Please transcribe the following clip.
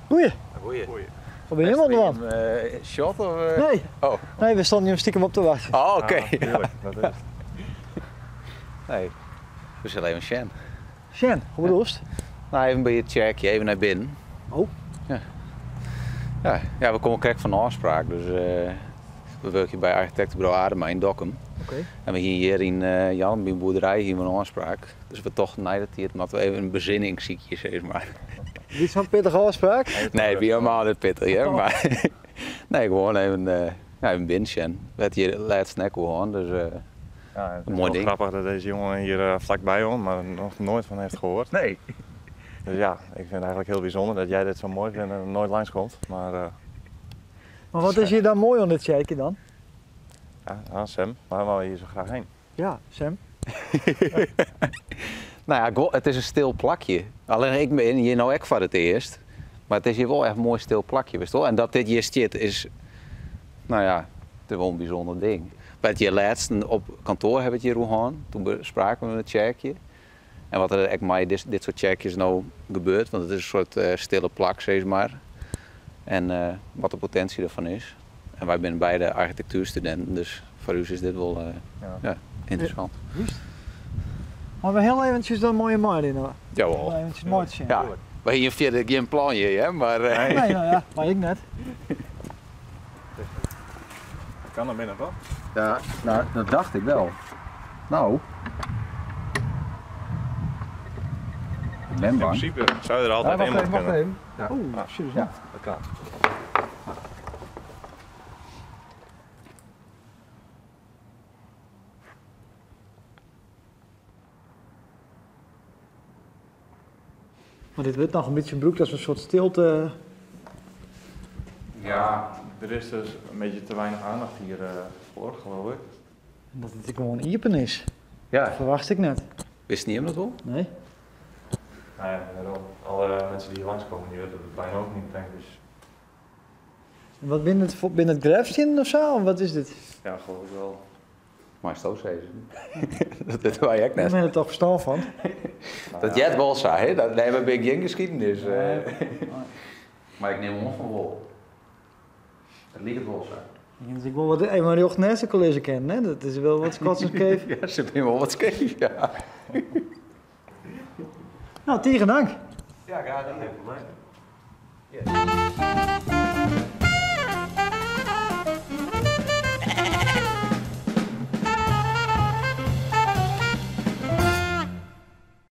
Goeie. Goeie. Wat bin je oan it dwaan? Shot of? Nee. Oh. Nee, we stonden hier stiekem op te wachten. Oh, oké. Ah, tuurlijk, dat is het. Nee, we zullen even sjen. Sjen, hoe bedoelst? Nou, even bij het checkje, even naar binnen. Oh. Ja. Ja, ja, we komen krekt van de afspraak, dus we werken bij architectenbureau Adema in Dokkum. Oké. En we hier in Jan, bij een boerderij, hier een afspraak. Dus we tochten naar dat hier, maar we even een bezinningsziekje, zeg maar. Dit is zo'n pittige afspraak? Nee, wie helemaal niet pittig, hè, Oh. maar nee, gewoon even, ja, even binnen sjen. We hadden hier laatst snack gewoon, dus Ja, het Een is mooi wel ding. grappig dat deze jongen hier vlakbij woont, maar nog nooit van heeft gehoord. Nee. Dus ja, ik vind het eigenlijk heel bijzonder dat jij dit zo mooi vindt en er nooit langskomt. Maar, Maar wat is hier dan mooi aan dit checkje dan? Ja, nou, Sem, waar wou je hier zo graag heen? Ja, Sem. Nou ja, het is een stil plakje. Alleen ik ben hier nou ook voor het eerst. Maar het is hier wel echt een mooi stil plakje, weet je wel? En dat dit hier zit is, nou ja, het is wel een bijzonder ding. Bij het hier laatst op kantoor hebben we het hier gehad. Toen bespraken we het checkje. En wat er echt met dit soort checkjes nou gebeurt, want het is een soort stille plak, zeg maar. En wat de potentie ervan is. En wij zijn beide architectuurstudenten, dus voor u is dit wel Ja. ja, interessant. Ja, juist. Maar we heel eventjes dan mooie mooi in, hoor. Jawel. Heel eventjes mooi te zien. Ja, wij hier verder geen planje, hè, maar, Nee. Nee, nou ja, maar ik net. Kan naar binnen, toch? Ja, nou, dat dacht ik wel. Nou. Ik ben In bang. principe zou je er altijd Ja, in wacht moeten even, wacht kunnen. even. Ja. Oeh, Ah. serieus Ja. niet. Dat kan. Maar dit wordt nog een beetje gebruikt als een soort stilte. Ja, er is dus een beetje te weinig aandacht hier voor, geloof ik. Dat het gewoon iepen is. Ja. Dat verwacht ik net. Wist niet hem dat wel? Nee. Nou ja, daarom. Alle mensen die hier langskomen, die weten het bijna ook niet, denk ik. Dus, En wat binnen het, binnen het grafstien of zo? Of wat is dit? ja, geloof ik wel. Maar is het Dat weten wij ook net. Ik ben er toch verstand van. Nou Dat ja. jij het wel zei, hè? Dat, nee, maar ben ik geen geschiedenis. Nee. Maar ik neem hem van wol. Het liep het wel zo. Ik denk wel wat even een joch naast de college kennen, hè? Dat is wel wat Scots en Cave. Ja, ze hebben wel wat scheef, ja. Nou, tegen dank. Ja, graag gedaan. Geen probleem. Ja.